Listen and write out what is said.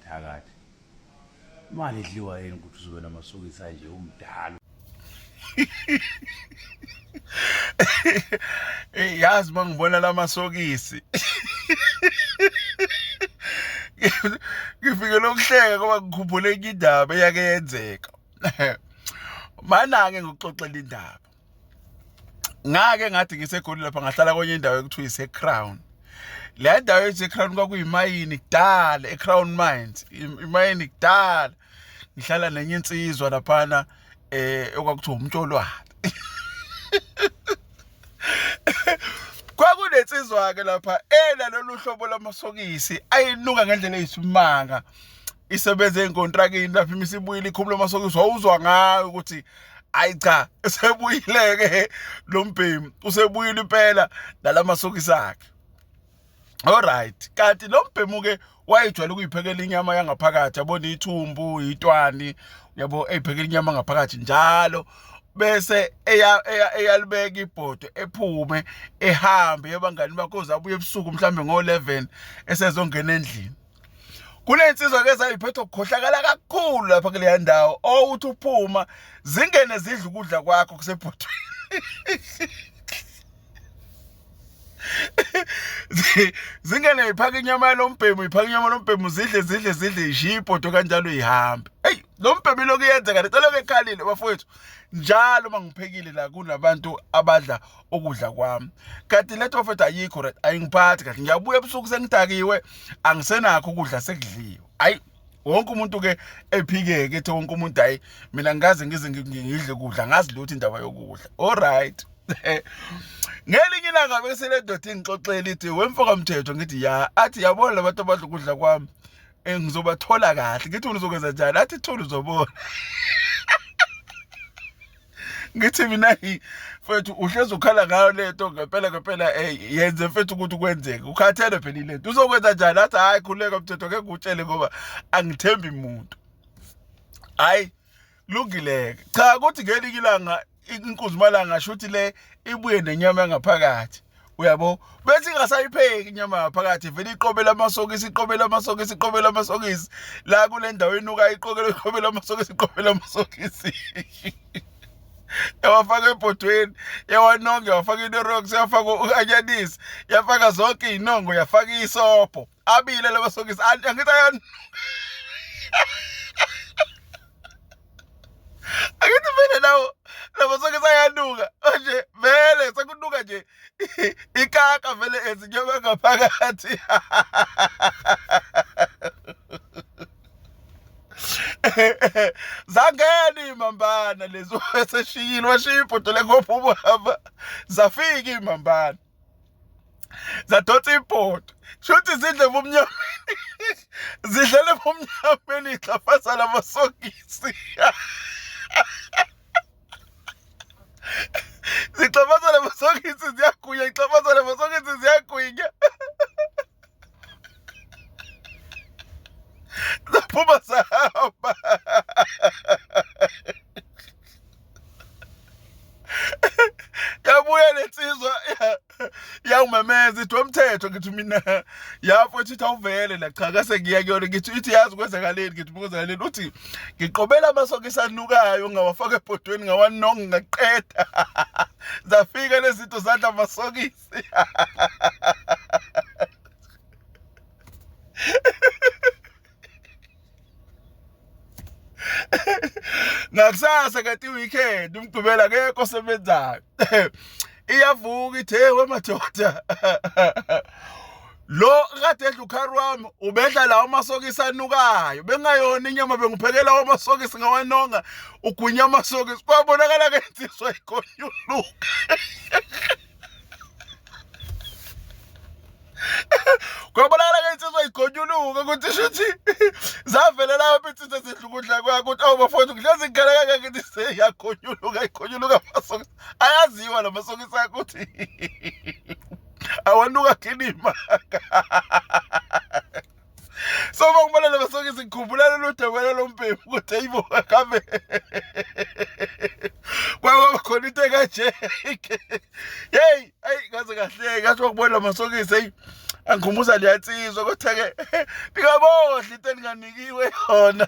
Mthakathi. Imali idliwa yini ukuthi uzobe namasokisi anje umdala. Hey yazi mangibona lamasokisi. Ngifike lokuhleka ngoba ngikhumbule enye indaba eyake yenzeka. Mana-ke ngikuxoxela indaba. Ngake ngathi ngiseGoli lapha ngahlala kwenye indawo ekuthiwa ise-Crown. Le ndawo ese-Crown kwakuyimayini kudala, e-Crown Mines, imayini kudala. Ngihlala nenye insizwa laphana okwakuthiwa umtsholwane. Kwakunensizwa-ke lapha enalolu hlobo lwamasokisi ayinuka ngendlela eyisimanga. Isebenze ey'nkontrakini lapha imisibuyile ikhumula amasokisi wawuzwa ngayo ukuthi ayi cha usebuyile-ke lo mbhemu usebuyile impela nalamasokisi akhe. Alright, kanti lo mbhemu-ke wayejwayele ukuyiphekela inyama yangaphakathi yabona ithumbu itwani yabo eyiphekela inyama ngaphakathi njalo bese eyalibeka ibhodo ephume ehambe yebangani bakhe ozabuye ebusuku mhlambe ngo-11 esezongena endlini. Kunensizwa ke zayiphethe ukukhohlakala kakhulu lapha kuleya ndawo owuthi uphuma zingene zidla ukudla kwakho kusebhodweni. Zingene iphaka inyama yalombhemu iphaka inyama lombhemu zidle zidle zidle ishiye ibhodo kanjalo ihambe. Eyi lo mbhemu ilokhu iyenzeka lento lokhu ekhalile bafowethu. Njalo uma ngiphekile la kunabantu abadla ukudla kwami. Kanti le nto bafowethu ayikho right ayingiphathi kahle. Ngiyabuya ebusuku sengidakiwe angisenakho ukudla sekudliwe. Ayi wonke umuntu ke ephikeke ethi wonke umuntu hayi mina ngikaze ngize ngidle kudla ngazi lutho indaba yokudla. All right. Ngelinye ilanga bese le ndoda ingixoxela ithi wemfoka mthetho ngithi ya athi yabona labantu abadla ukudla kwami ngizobathola kahle ngithi uzokwenza njani athi thula uzobona. Ngithi mina mfethu uhlezi ukhala ngayo lento ngempela ngempela hey yenze mfethu ukuthi kwenzeke ukhathele phela ilento uzokwenza njani athi hayi khuleka mthetho ngeke ngikutshele ngoba angithembi muntu. Hayi lungileke cha ukuthi ngelinye ilanga inkunzimalanga shuthi le ibuye nenyama yangaphakathi uyabo bese ingasayipheki inyama ngaphakathi vele iqobela amasokisi iqobela amasokisi iqobela amasokisi la kule ndawo enuka iqokela iqobela amasokisi iqobela amasokisi yawafaka ebhodweni yawanonga yawafaka inerox yafaka u-anyanisi yafaka zonke iy'nongo yafaka isobho abile lamasokisi angithi ayan angithi vele lawo lamasokisi ayanuka manje vele sekunuka nje ikaka vele ezinyama ngaphakathi. Zangena iy'mambana lezi eseshiyile washiya ibhodo lenkopho ubaba zafika iy'mambana zadonsa ibhodo shuthi zidle ebumnyameni zidlele ebumnyameni ixhafaza lamasokisi zixhafaza lamasokisi ziyagwinya ixhafaza lamasokisi ziyagwinya zaphuma zahamba. Yabuya lensizwa yangimemeza ithi wemthetho ngithi mina ya mfowethu ithi awuvele la cha kase ngiya kuyona ngithi ithi yazi kwenzakaleni ngithi kwenzakaleni uthi ngiqobela amasokisi anukayo ngawafaka ebhodweni ngawanonga ngaqeda zafika lezi zinto zadla amasokisi. Ngakusasa kanti i-weekend umgqibelo akekho osebenzayo. Iyavuka ithi hey wemadoda. Lo kade edla ukhari wami ubedla lawo amasokisi anukayo. Bengayona inyama bengiphekela amasokisi ngawanonga ugwinya amasokisi. Kwabonakala ke insizwa igonyuluka. Kwabonakala ke insizwa igonyuluka ukuthi shuthi zavele lapho insizwa zidla ukudla kwakho ukuthi awu bafowethu ngihlezi ngikhala kangaka ngithi seyagonyuluka igonyuluka amasokisi ayaziwa la masokisi akho ukuthi awanuka kinima. So uma ngibona la masokisi ngikhumbula lolu daba lalombhemu ukuthi ayibo kambe kwaba khona into ekanje. Hey, ayi ngaze kahleka ngathi wakubona la masokisi hey. Angikhumbuza leyansizwa kodwa ke ningabodla into eninganikiwe yona.